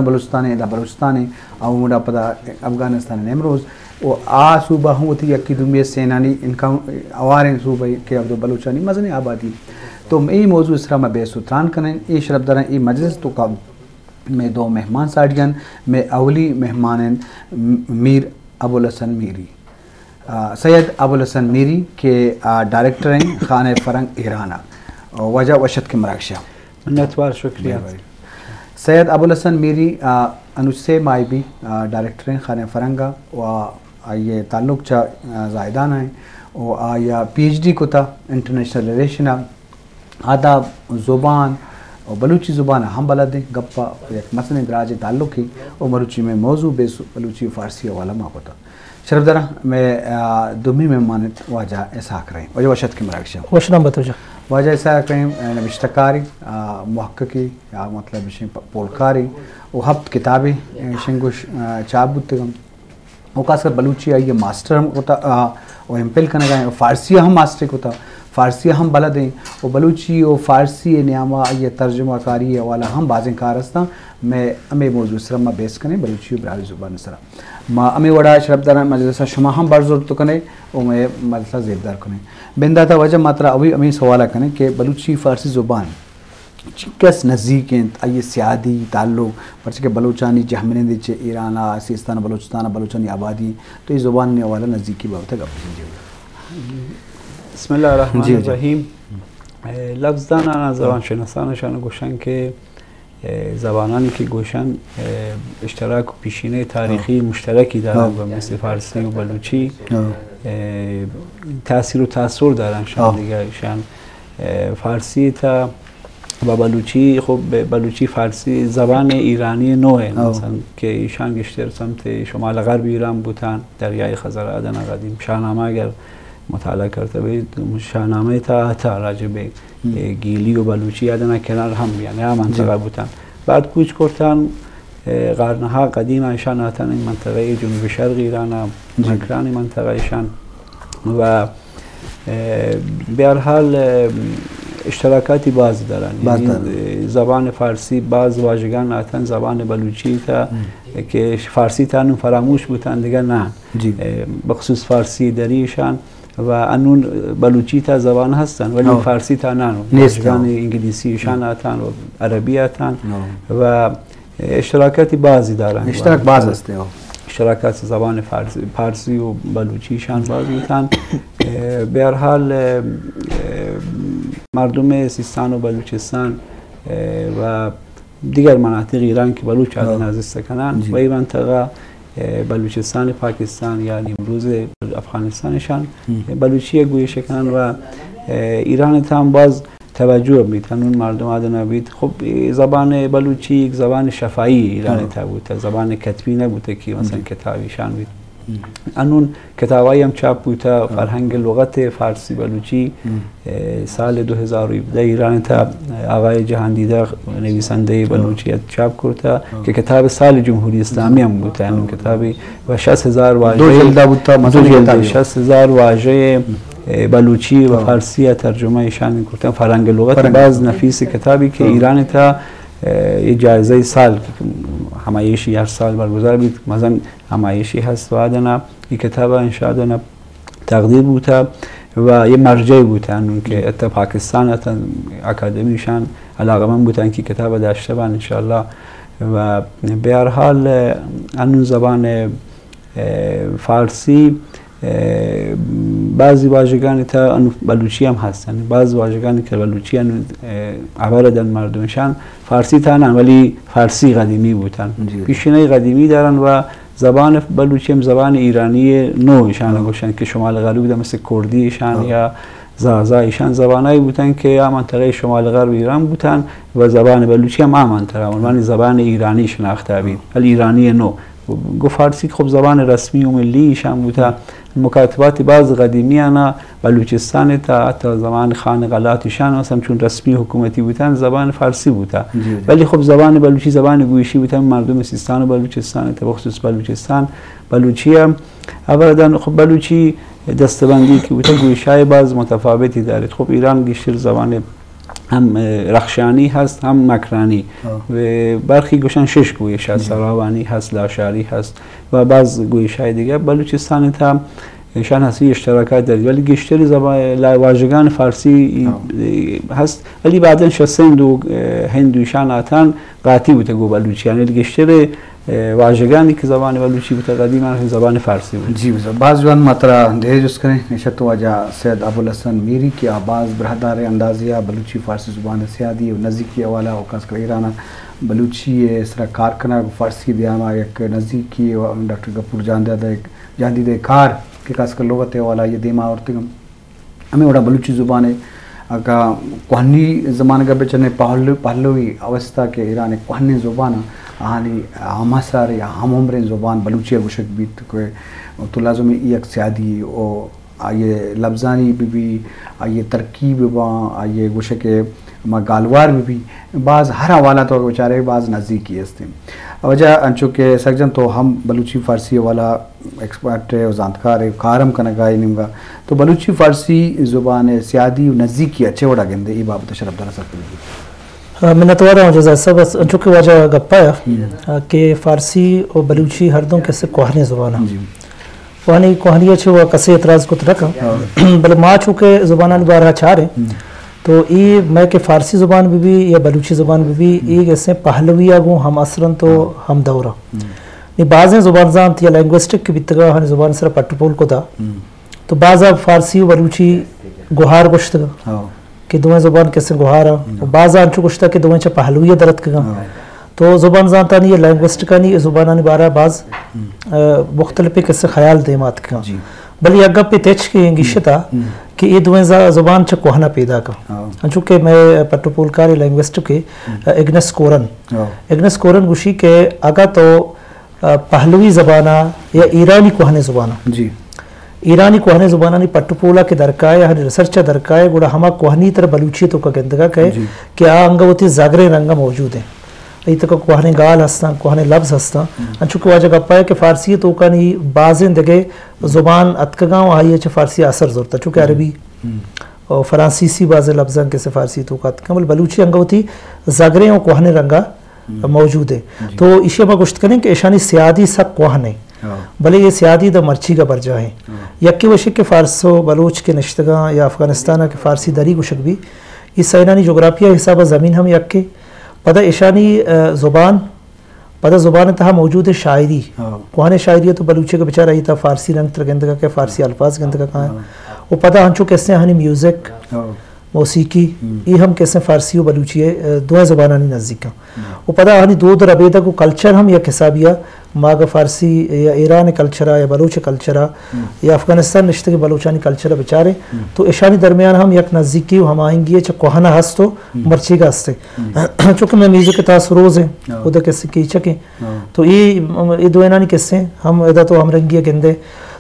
بلوچستان ء، ادا بلوچستان ء، او ہمودا پدا افغانستان ء نیمروز، و آ صوبہ ہم وتی یکی دومی ء سینانی انکاؤن-، اواریں صوبہ کہ عبدالبلوچانی مزنیں آبادی۔ تو اے موضوع ء سرا ما بحث و تران کنیں۔ اے شرپداراں اے مجلس ء توکا مئے دو مہمان ساڑی انت۔ مئے اولی مہمان انت م-، میر ابوالحسن میری۔ آ، سید ابوالحسن میری کہ، آ، ڈائریکٹر ہیں خانہ فرنگ ایران ء۔ واجہ وش اتکے مراگش ء۔ منتوار، شکریہ۔ سید ابوالحسن میری، آ، انوچ سے ماہی بی، آ، ڈائریکٹر ہیں خانہ فرنگ ء و آئی ء تعلق چہ، آ، زاہدان ء ہیں و آئی ء پی ایچ ڈی کتا انٹرنیشنل ریلیشن ء۔ آداب، زبان و بلوچی زبان ء ہم بلد انت، گپ ء یک مزنیں دراجیں تعلقے و مروچی مئے موضوع بس بلوچی و فارسی حوالہ ما کتگ۔ شرپداراں مئے، آ، دومی مہمان انت واجہ اسحاق رحیم۔ واجہ وش اتکے مراگش ء۔ وش نام بات واجہ۔ واجہ اسحاق رحیم، آ، نبشتہ کارے، آ، محققے، آ، مطلب اشیں پ-، پولکارے و ہپت کتابے، آ، شنگ و ش-، آ، چاپ بوتگ انت۔ و خاص کر بلوچی آئی ء ماسٹر ہم کتا، آ، و ایم فل کنگا ہیں، و فارسی ء ہم ماسٹر کتا، فارسی ء ہم بلد ہیں، و بلوچی و فارسی ء نیاما آئی ء ترجمہ کاری ء حوالہ ہم بازیں کار ہستاں۔ مئے ہمے موضوع سرا ما بحث کنیں، بلوچی و براہوئی زبان سرا۔ ما ہمے وڑا شرپداراں مجلس ء شما ہم بر زرت کنئے و مئے مجلس ء زیبدار کنئے۔ بندات ء واجہ ما ترا اوی ہمے سوال ء کنیں کہ بلوچی فارسی زبان چنکس نزیک انت، آئی ء سیادی تعلق، پرچہ کہ بلوچانی جہمنندے چہ ایران ء، سیستان ء بلوچستان ء بلوچانی آبادی، تو اے زبانانی حوالہ نزیکی بابت ء گپ بجن جی۔ بسم اللہ الرحمن جی، جی۔ الرحیم۔ اے، لبزدانان ء زبان شناسان اشان گوشن کہ، اے، زبانانی کہ گوشن، اے، اشتراک و پیشینہ تاریخی ہاں۔ مشترکی دارن ہاں۔ و مثل فارسی و بلوچی، ہاں۔ اے، تاثیر و تاثر دارن شان ہاں۔ دیگه اشان، اے، فارسی تا و بلوچی، خب، بلوچی فارسی زبان ایرانی نو ہے، ہاں۔ مثلاً کہ ایشان گیشتر سمت شمال غرب ایران بوتان، دریای خزر آدن قدیم۔ شاہنامہ اگر مطالعہ کرتا بید، شاہنامہ تا تا راجع بے، ہم۔ اے، گیلی و بلوچی آدن کنار ہم بیان، یا منطقہ جی۔ بوتان۔ بعد کوچ کرتان، اے، غارنہا قدیم ایشان آتان منطقہ جنوب شرق ایران، جی۔ مکران منطقہ ایشان و اے، بہرحال، اے، اشتراکاتی باز دارن۔ باز یعنی، دارن۔ اے، زبان فارسی باز واژگان آتن، زبان بلوچی تا ہم۔ کہ فارسی تا نون فراموش بوتن، دیگه نه۔ جی۔ اے، بخصوص فارسی دریشان و انون بلوچی تا زبان هستن، ولی ہاں۔ فارسی تا نه۔ نیست، واژگان ہاں۔ انگلیسی ایشان آتن و عربی آتن ہاں۔ و اشتراکات بازی دارن۔ اشتراک باز است، ہاں۔ اشتراکات زبان فارسی، فارسی و بلوچی شان باز بوتن۔ اے، بہرحال، اے، مردم سیستان و بلوچستان، اے، و دیگر مناطق ایران که بلوچ آدن ہاں۔ زیست کنن جی۔ و این منطقه، اے، بلوچستان پاکستان یا نیمروز افغانستان شان، ہم۔ بلوچی گویش کنن و، اے، ایران تا هم باز توجه بیت، انون مردم آدنا بیت۔ خب، اے زبان بلوچی یک زبان شفاهی ایران ہاں۔ تا بوتا، زبان کتبی نبوتا که مثلاً جی۔ کتابی شان بیت۔ ہم۔ انون کتابایی هم چاپ بوتا، ہاں۔ فرهنگ لغت فارسی بلوچی، ہم۔ اے، سال دو هزار و هفده ایران تا آقای جهاندیده نویسنده ہاں۔ بلوچی چاپ کرتا ہاں۔ که کتاب سال جمهوری اسلامی ہاں۔ هم بوتا، انون ہاں۔ کتابی و شصت هزار واژه، دو جلد بوتا، دو مثلاً جلد، کتابی۔ شصت هزار واژه، اے، بلوچی و ہاں۔ فارسی ترجمه ایشان کرتن۔ فرهنگ لغت فرهنگ باز لغت۔ نفیس کتابی که ہاں۔ ایران تا، اے، یه جایزه سال همایشی هر سال برگزار بیت، مثلاً همایشی هست و آدنا، این کتاب انشاء آدنا تقدیر بوتا و یه مرجعی بوتا، انون که حتی پاکستان حتی اکادمیشان علاقمند بوتن که کتاب داشته بان انشاءالله و بهرحال انون زبان، اے، فارسی، اے، بعضی واژگانی تا انون بلوچی هم هستن، بعضی واژگانی که بلوچی انون، اے، عبر دن مردمشان فارسی تا نه، ولی فارسی قدیمی بوتن. جی، جی. پیشینهٔ قدیمی دارن و زبان بلوچی هم زبان ایرانی نو ایشان گوشن که شمال غربی بوتن، مثل کردی ایشان یا زازا ایشان زبانایی بوتن که آ منطقهٔ شمال غرب ایران بوتن و زبان بلوچی هم آ منطقه عنوان زبان ایرانی شناخته بیت، ولی ایرانی نو. گو فارسی که خب زبان رسمی و ملی ایشان بوتن. مکاتبات باز قدیمی آنا بلوچستان تا حتی زمان خان قلات ایشان مثلاً چون رسمی حکومتی بوتن زبان فارسی بوتا. جی، جی. ولی خب زبان بلوچی زبان گویشی بوتن مردم سیستان و بلوچستان تا بخصوص بلوچستان بلوچی هم. اولا خب بلوچی دستبندی که بوتا گویشای باز متفاوتی دارید. خب ایران گیشتر زبان ہم، اه، رخشانی ہست، ہم مکرانی۔ ہاں۔ و برخی گوشن شش گویش ہست، جی۔ سراوانی ہست، لاشاری ہست و باز گویش‌ہای دیگہ۔ بلوچستان تہا ایشان ہسی اشتراکات داری، ولی گیشتر زبان، لا-، واژگان فارسی، ہاں۔ اه، ہست، ولی بعداً شہ سندھ و، اه، ہند و ایشان آتان قاطی بوتگ گوں بلوچی، یعنی گیشتر، اه، واژگانی کہ زبان بلوچی بوتگ، قدیماً زبان فارسی بوتگ۔ جی، بس، باز جوان، ما ترا دیر جست کنیں۔ ایشت واجہ سید ابوالحسن میری کہ آ باز براہداریں اندازے آ بلوچی فارسی زبان سیادی و نزیکی حوالہ و خاص کر ایران بلوچی سرا کار کنگ و فارسی دیاما یک نزیکی و ڈاکٹر گپور جاندیدہ، جاندیدہ کار کہ خاص کر لغت حوالہ یہ دیما آورتگم۔ ہمے وڑا بلوچی زبان ء اگاں کوہنی زمانگ ء بچنیں، پہلو-، پہلوی اوستا کہ ایران ء کوہنیں زبان آہانی ہمسر یا ہم عمریں زبان بلوچی ء گوشگ بیت کہ تو لازم ای یک سیادی او آئی ء لبزانی بہ بی، آئی ء ترکیب باں، آئی ء گوشگ کہ ما گالوار بہ بی، باز ہر حوالہ تو بچارے باز نزیکی استیں۔ وجہ انچو کہ سکجن تو ہم بلوچی فارسی والا ایکسپرٹ ء و زانتکار ء کار ہم کنگ ء اے نیمگ ء۔ تو بلوچی فارسی زبان ء سیادی و نزیکی ء چے وڑا گندے؟ اے بابت ء شرف دار ء سرپدی۔ آ، منتوار آں جزائر صاحب، بس انچو کہ واجہ گپ ء آ، کہ فارسی و بلوچی ہر دوں کسے کوہنیں زبان آں۔ جی۔ کوہنی، کوہنی ء چہ و کسے اعتراض کت نہ کن۔ بلے ما چو کہ زبانانی بارہ ء چاریں، تو اے مئے کہ فارسی زبان بہ بی یا بلوچی زبان بہ بی، اے کسے پہلوی ء گوں ہم عصر انت و ہم دور انت۔ نی بازیں زبان زانت یا لینگوسٹک کہ بیتگا، ہنی زبان سرا پٹ و پول کتا، تو بازا فارسی و بلوچی گوہار گوشتگا کہ دوئیں زبان کسیں گوہار آں۔ و بازا انچو گوشتا کہ دوئیں چہ پہلوی ء درتکگاں۔ تو زبان زانتانی یا لینگوسٹکانی اے زبانانی بارہ باز، ا، مختلف کسیں خیال دیما اتکگاں۔ جی۔ بلے یک گپے تچکیں گیشتا کہ اے دوئیں ز-، زبان چہ کوہنا پیداک آں۔ انچو کہ مئے پٹ و پولکار لینگوسٹک ء، ا، اگنس کورن۔ اگنس کورن گوشی کہ اگاں تو ا، پہلوی زبان ء یا ایرانی کوہنیں زبان ء۔ جی۔ ایرانی کوہنیں زبانانی پٹ و پولا کہ درکائے، ہنی ریسرچ ء درکائے، گڑا ہما کوہنی تر بلوچی توکا گندگا کئے کہ آ انگا وتی زگریں رنگا موجود ہیں۔ ای تک کوہنیں گال ہستاں، کوہنیں لبز ہستاں۔ انچو کہ واجہ گپا ہے کہ فارسی توکانی بازیں دگہ زبان اتکگاں و آئی چہ فارسی اثر زرتا، چونکہ عربی و فرانسیسی بازیں لبزاں کسے فارسی توکا اتکگاں، بل بلوچی انگا وتی زگریں و کوہنیں رنگا موجود ہے۔ تو ایشی ما گوشت کنیں کہ ایشانی سیادی سک کوہن ہے۔ بلے یہ سیادی دا مرچیگا برجاہ ہیں۔ یکے وشے کہ فارس و بلوچ کے نشتگاں یا افغانستان کے فارسی دری گوشگ بھی، یہ سینانی جغرافیہ حساب زمین ہم یکے۔ پدا ایشانی، ا، زبان، پدا زبان تہا موجود ہے شاعری۔ کوہن شاعری ہے تو بلوچی کے بچار آئی تا فارسی رنگ تر گندگا کہ فارسی الفاظ گندگا کہاں۔ و پدا ہنچو کسے ہنی میوزک، موسیقی، ای ہم کسے فارسی و بلوچی ہے، ا، دوئیں زبانانی نزدیک ہیں۔ و پدا آہانی دود ربیدگ و کلچر ہم یک حسابی ء، ما اگہ فارسی یا ایران کلچر ء یا بلوچ کلچر ء یا افغانستان نشتگیں بلوچانی کلچر ء بچاریں تو اشانی درمیان ہم یک نزیکی و ہماہنگی ء چہ کوہن ء ہست و مرچیگ ء ہست۔ چونکہ میں میوزک ء تاثر روز ہیں، اود ء کسے کیچک ہیں۔ تو اے، اے دوئینانی کسے ہم ادا تو ہمرنگی ء گندے۔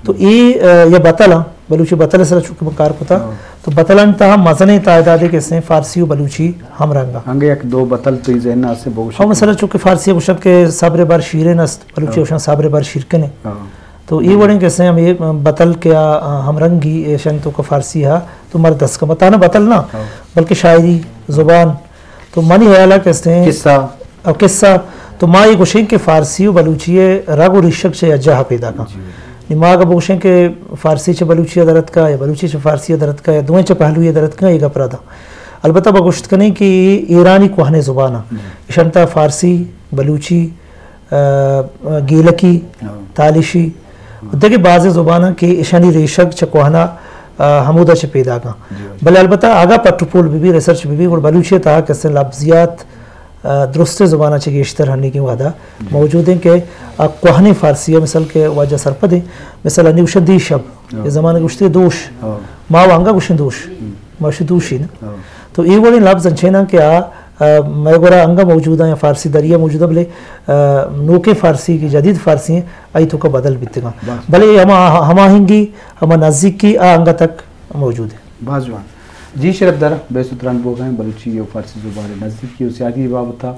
تو اے، ا، یا بتل ہاں، بلوچی بتل سرا چونکہ من کار کتا، تو بتلان تہا مزنیں تعدادے کسے فارسی و بلوچی ہمرنگ آں۔ انگہ یک دو بتل تئی ذہن ء است بگوش۔ ہاں، مثلاً چونکہ فارسی گوشن کہ صبر بر شیرین است، بلوچی گوشن صبر بر شیرکن ہے۔ تو اے وڑیں کسے ہم اے بتل کہ آ، ہمرنگی ایشانی توکا فارسی ہا تو مرد است کم۔ تانا بتل نہ، بلکہ شاعری، زبان، تو منی خیال ء کسے قصہ۔ او قصہ، تو ما یہ گوشیں کہ فارسی و بلوچی ء رگ و ریشگ چہ یک جاہ پیدا کن۔ نی ما اگہ بگوشیں کہ فارسی چہ بلوچی ء درتکا یا بلوچی چہ فارسی ء درتکا یا دوئیں چہ پہلوی ء درتکا، یہ گپ ردا۔ البتہ ما گوشت کنیں کہ یہ ایرانی کوہنیں زبان ء۔ اشان تا فارسی، بلوچی، ء، گیلکی، تالشی، دگہ بازیں زباناں کہ ایشانی ریشگ چہ کوہنا، ء، ہمودا چہ پیداک آں۔ بلے البتہ اگاں پٹ و پول بہ بی، ریسرچ بہ بی، گڑا بلوچی ء تہا کسے لبزیات، ء، درستیں زباناں چہ گیشتر ہنیگیں وہدا موجود ہیں کہ آ کوہنیں فارسی ء مثال کہ واجہ سرپد ہیں، مثال ہنی گوشن دیشب، اے زمانگ گوشتے دوش، ما و انگا گوشن دوش، ما گوشن دوشی نا۔ تو اے وڑیں لبز انچیناں کہ آ، ء، مئے گورا انگا موجود ہیں یا فارسی دریا موجود ہیں، بلے، ء، نوکیں فارسی کہ جدید فارسی ہیں، آئی توکا بدل بیتگاں۔ بلے ہما، ہماہنگی، ہما نزدیکی آ انگا تک موجود ہے۔ باز جوان۔ جی شرف دار، بے ستران بوگا ہیں، بلوچی و فارسی زبان نزدیکی و سیادی بابتا،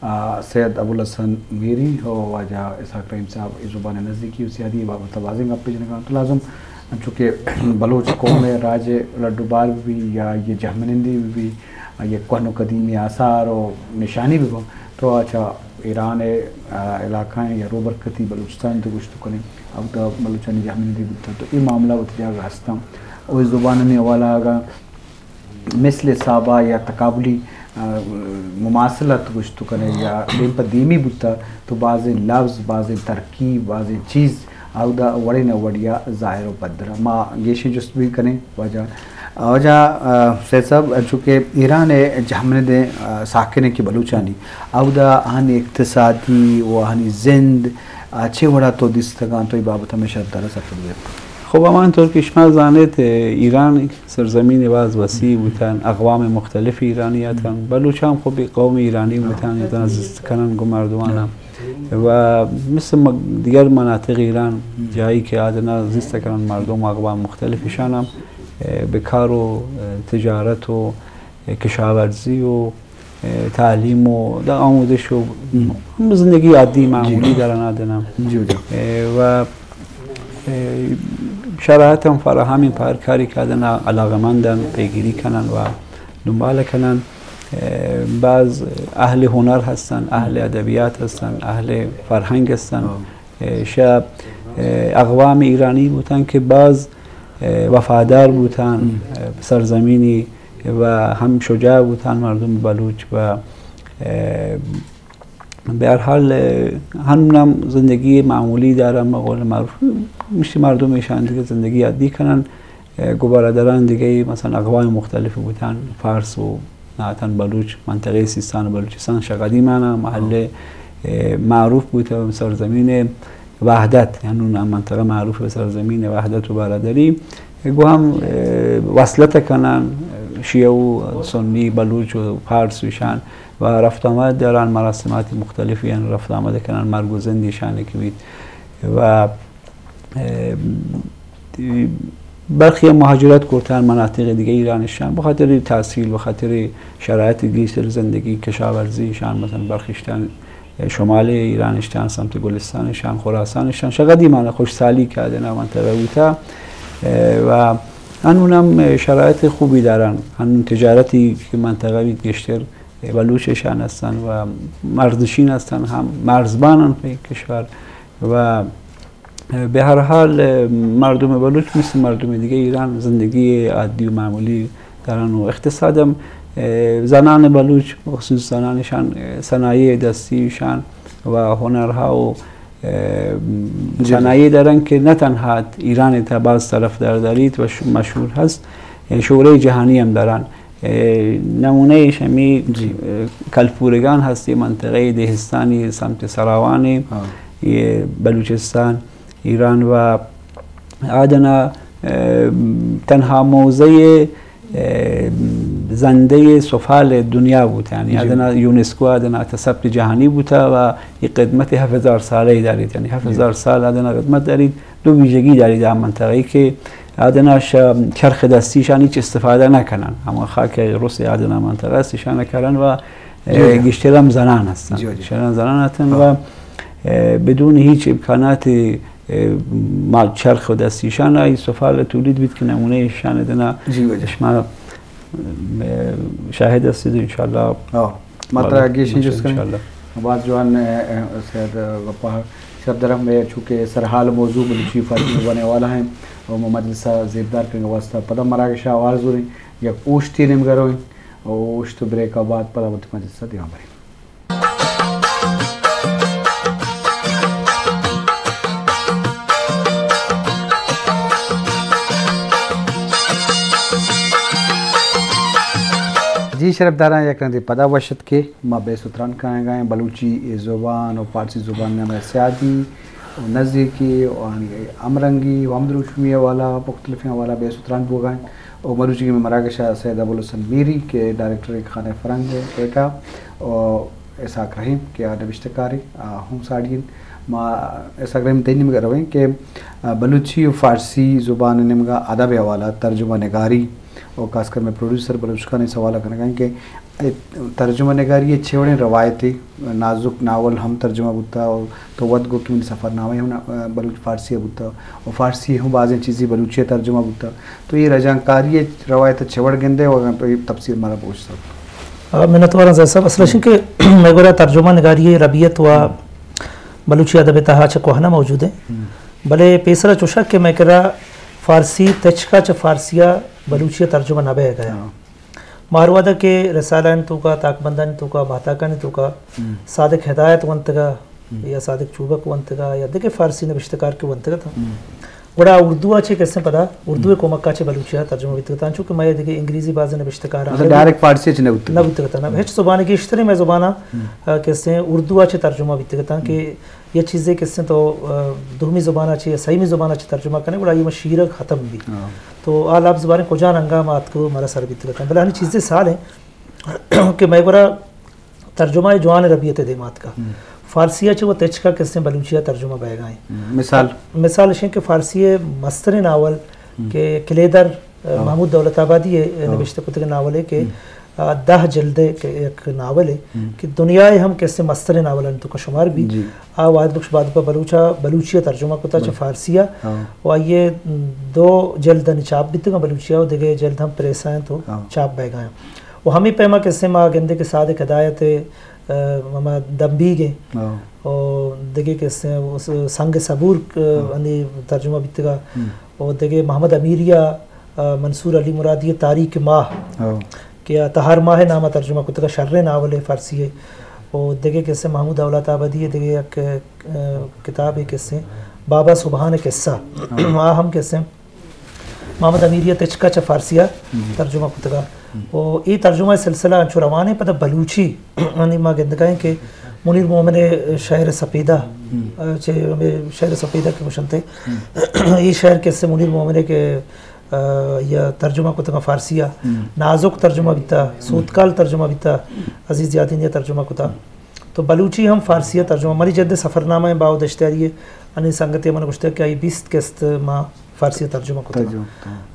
آ، سید ابوالحسن میری و واجہ اسحاق رحیم صاحب ای زبان نزدیکی و سیادی بابتا بازیں گپ جنگا۔ تو لازم انچو کہ بلوچ قوم ء راج ء لڈ و بار بہ بی یا یہ جہمنندی بہ بی، یک کوہن و قدیمی آثار و نشانی بہ باں، تو آ چہ ایران ء، آ، علاقہ ایں یا روبرکتی بلوچستان تو گوشت کنیں، اودا بلوچانی جہمنندی بوتا، تو اے معاملہ وتی جاگہ ہستاں۔ و زبانانی حوالہ اگاں مثل سابا یا تقابلی، آ، مماثلت گوشت کنیں یا دیم پہ دیمی بوتا، تو بازیں لفظ، بازیں ترکیب، بازیں چیز اودا وڑے نہ وڑیا ظاہر و پدر۔ ما گیشیں جست بھی کنیں واجہ۔ واجہ، آ، سید صاحب، چونکہ ایران ء جہمنند ء، آ، ساکن کہ بلوچانی، اودا آہانی اقتصادی و آہانی زند، آ، چے وڑا تو دیستگاں، تو اے بابت ہمیشہ ترا سرپد بے۔ خب، ہمان طور کہ شما زانیت، ایران سرزمین باز وسیع بوتن، اقوام مختلف ایرانی اتن، بلوچ ہم خب قوم ایرانی بوتن، اتنا زیست کنن گو مردمانا۔ و مثل م-، دیگر مناطق ایران، جایی که آدنا زیست کنن مردم اقوام مختلف، ایشان هم، اه، به کار و، اه، تجارت و، اه، کشاورزی و، اه، تعلیم و در آموزش و هم زندگی عادی معمولی دارن آدنا. اه، و، اه، شرایط هم فراهم این پر کاری که آدنا علاقمندن، پیگیری کنن و دنبال کنن. اه، بعض اهل هنر هستن، اهل ادبیات هستن، اهل فرهنگ هستن. اه، شب، اه، اقوام ایرانی بوتن که باز، اه، وفادار بوتن، اه، سرزمینی و هم شجاع بوتن مردم بلوچ و، اه، به هر حال، اه، هنونم زندگی معمولی دارن، به قول معروف، مشتی مردم ایشان دیگه زندگی عادی کنن. اه، گو برادران دیگه، مثلاً اقوام مختلف بوتن، فارس و ناتن بلوچ، منطقهٔ سیستان و بلوچستان، شقدیمانا محل، اه، معروف بوتن، سرزمین وحدت، یعنی اون منطقه معروف به سرزمین وحدت و برادری. گو هم، اه، وصلت کنن، شیعه و سنی، بلوچ و فارس و ایشان و رفت آمد دارن، مراسمات مختلفی، یعنی رفت آمد کنن، مرگ و زندیشان که بید و اه، برخی مهاجرت کرتن مناطق دیگه ایرانشان، به خاطر تحصیل، به خاطر شرایط گیشتر زندگی کشاورزیشان، مثلاً برخیشتن شمال ایرانشتن، سمت گلستانشان، خراسانشان، شقدیمانا خوشسالی کردن منطقه بوتا. اه، و هنونم شرایط خوبی دارن، هنون تجارتی که منطقه بید گیشتر بلوچشان هستن و مرزنشین هستن، هم مرزبانن به کشور و به هر حال، مردم بلوچ مثل مردم دیگه ایران زندگی عادی و معمولی دارن و اقتصادم، اه، زنان بلوچ، بخصوص زنانشان، اه، صنایع دستیشان و هنرها و، اه، صنایع دارن که نه تنها ایران تا باز طرفدار دارید و ش-، مشهور هست، اه، شهرهٔ جهانی هم دارن. اه، نمونهٔ شمی، اه، کلپورگان هستی، منطقهٔ دهستانی سمت سراوان، یه بلوچستان، ایران و آدنا، اه، تنها موزهٔ، اه، زندهٔ سفال دنیا بوته، یعنی آدنا یونسکو آدنا تا ثبت جهانی بوته و یه قدمت هفت هزار ساله دارید، یعنی هفت هزار سال آدنا قدمت دارید. دو ویژگی دارید در منطقه‌ای که آدنا ش-، چرخ دستیشان هیچ استفاده نکنن. اما خاک رس آدنا منطقه است، ایشان کرن و، اه، گیشتر هم زنان هستن. گیشتر هم زنان هستن و، اه، بدون هیچ امکانات، اه، ما چرخ و دستیشان ای سفال تولید بید که نمونه ایشان دنا شما، اه، شاهد هستید انشاءالله. ما ترا گیشیں جست کنیں. باز جوان، اه، اه، سید، اه، گپا شرف درم میں چونکہ سرحال موضوع بلوچی فارسی زبان حوالہ ہیں اور مجلسہ زیبدار کرنے واسطہ پدا مراگشہ آواز ہو رہی یک اوشتی نیمگا رویں اور اوشت بریک بعد پدا وقت مجلسہ دیوان بریں. جی شرفداراں، یک رندے پدا وش اتکے. ما بحث و تران کنگا ایں بلوچی زبان و فارسی زبان نیام ء سیادی و نزیکی و آنی ہمرنگی و ہمدروشمی حوالہ، مختلفیں حوالہ بحث و تران بوگا ایں. و مروچی کہ مراگش ء سید ابوالحسن میری کہ ڈائریکٹر خانہ فرہنگ ء کوئٹہ و اسحاق رحیم کہ آ نبشتہ کارے، آ ہم ساڑی انت. ما اسحاق رحیم تئی نیمگ ء رویں کہ، آ، بلوچی و فارسی زبان نیمگا ادب حوالہ ترجمہ نگاری و خاص کر میں پروڈیوسر بلوچ خان اس حوالہ کنگا ایں کہ اے ترجمہ نگاری ء چے وڑیں روایتے، نازک ناول ہم ترجمہ بوتا، و تو وت گو کہ منی سفرنامہ ہم نا-، بلوچ فارسی ء بوتا، و فارسی ہم بازیں چیزی بلوچی ء ترجمہ بوتا. تو اے رجانکاری ء روایت ء چے وڑ گندے و اگاں تو اے تفصیل مارا بگوش سر. آ، منتواراں زاہد صاحب۔ اصل اش انت کہ مئے گورا ترجمہ نگاری ربیت و بلوچی ادب ءِ تہا چہ کوہنا موجود انت۔ بلے پیسرا چوشا کہ مئے کرا فارسی تچکا چہ فارسی ءَ بلوچی ءَ ترجمہ نہ بئیگا۔ ما ہر وہدا کہ رسالہانی توکا، تاکبندانی توکا، ماہتاکانی توکا صادق ہدایت ونتگا یا صادق چوبک ونتگا یا دگہ فارسی نبشتہ کار کہ ونتگ اتاں، گڑا اردو ءَ چہ کسیں پدا اردو ءِ کمک ءَ چہ بلوچی ءَ ترجمہ بیتگ اتاں، چونکہ مئے دگہ انگریزی بازیں نبشتہ کاراں مطلب ڈائریکٹ فارسی ءَ چہ نہ بوتگ۔ نہ بوتگ اتاں، نہ۔ ہچ زبان، گیشتریں مئے زباناں، آ، کسیں اردو ءَ چہ ترجمہ بیتگ اتاں کہ یک چیزے کسیں تو، آ، دومی زبان ءَ چہ یا سیمی زبان ءَ چہ ترجمہ کنے، گڑا آئی ما شیرگ ختم بی۔ تو آ لبز باریں کجا رنگا ما اتکو مارا سر بیتگ اتاں۔ بلے ہنی چیزے سال ہیں کہ مئے گورا ترجمہ ءِ جوان ربیت ءِ دیما اتکا۔ فارسی ءَ چہ وت تچکا کسیں بلوچی ءَ ترجمہ بئیگا ایں۔ مثال؟ مثال اش انت کہ فارسی ءِ مستریں ناول کہ کلیدر، آ، محمود دولت آبادی ءِ نبشتہ کتگیں ناولے کہ، آ، دہ جلد ءِ کہ یک ناولے کہ دنیا ءِ ہم کسیں مستریں ناولانی توکا شمار بی۔ آ واحد بخش بادپا بلوچ ءَ بلوچی ءَ ترجمہ کتا چہ فارسی ءَ و آئی ءِ دو جلد ہنی چاپ بیتگاں بلوچی ءَ و دگہ جلد ہم پریس ءَ انت و چاپ بئیگا انت۔ و ہمے پیما کسیں ما گندے کہ صادق ہدایت ءِ، آ، ہما دمبیگ ءِ و دگہ کسیں سنگ صبور، آ، ہنی ترجمہ بیتگا و دگہ محمد امیری ءِ، آ، منصور علی مرادی ءِ تاریک ماہ کہ آ تہار ماہ ءِ نام ءَ ترجمہ کتگا، شریں ناولے فارسی ءِ و دگہ کسیں محمود دولت آبادی ءِ دگہ یک، آ، کتابے کسیں بابا سبحان ءِ قصہ، آ ہم کسیں محمد امیری ءَ تچکا چہ فارسی ءَ ترجمہ کتگا۔ و اے ترجمہ ءِ سلسلہ انچو روان ایں، پدا بلوچی، یعنی ما گندگا ایں کہ منیر مومن ءِ شعر سپیدہ، آ، چہ ہمے شعر سپیدہ کہ گوشنتے، اے شعر کسیں منیر مومن ءِ کہ، آ، یا ترجمہ کتگا فارسی ءَ، نازک ترجمہ بیتا، سوتکال ترجمہ بیتا، عزیز یادینی ءَ ترجمہ کتا۔ تو بلوچی ہم فارسی ءَ ترجمہ، منی جد ءِ سفرنامہ ءِ باہو دشتیاری ءِ، انی سنگتے من گوشتگ کہ آئی بیست قسط ما فارسی ءَ ترجمہ کتگ۔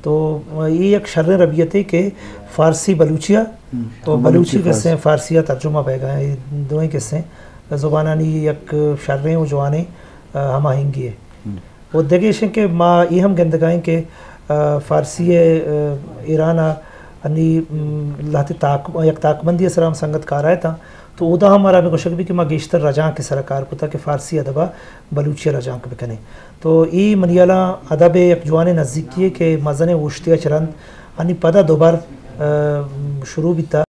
تو اے یک شریں ربیتے کہ فارسی بلوچی ءَ، تو بلوچی کسیں فارسی ءَ ترجمہ بئیگا، اے دوئیں کسیں زبانانی یک شریں و جوانیں، آ، ہماہنگی ہے۔ و دگہ ایش کہ ما اے ہم گندگا ایں کہ، آ، فارسی ءِ، آ، ایران ءَ انی، م، لہتے تاک-، یک تاکبندی ءِ سرا ہم سنگت کار ءَ اتاں، تو اودا ہم مارا ہمے گوشگ بی کہ ما گیشتر رجانک ءِ سرا کار کتا کہ فارسی ادب ءَ بلوچی ءَ رجانک بکنیں۔ تو اے منی ہیالاں ادب ءِ یک جوانیں نزیکی یے کہ مزنیں اوشتے ءَ چہ رند انی پدا دوبر، آ، شروع بیتا۔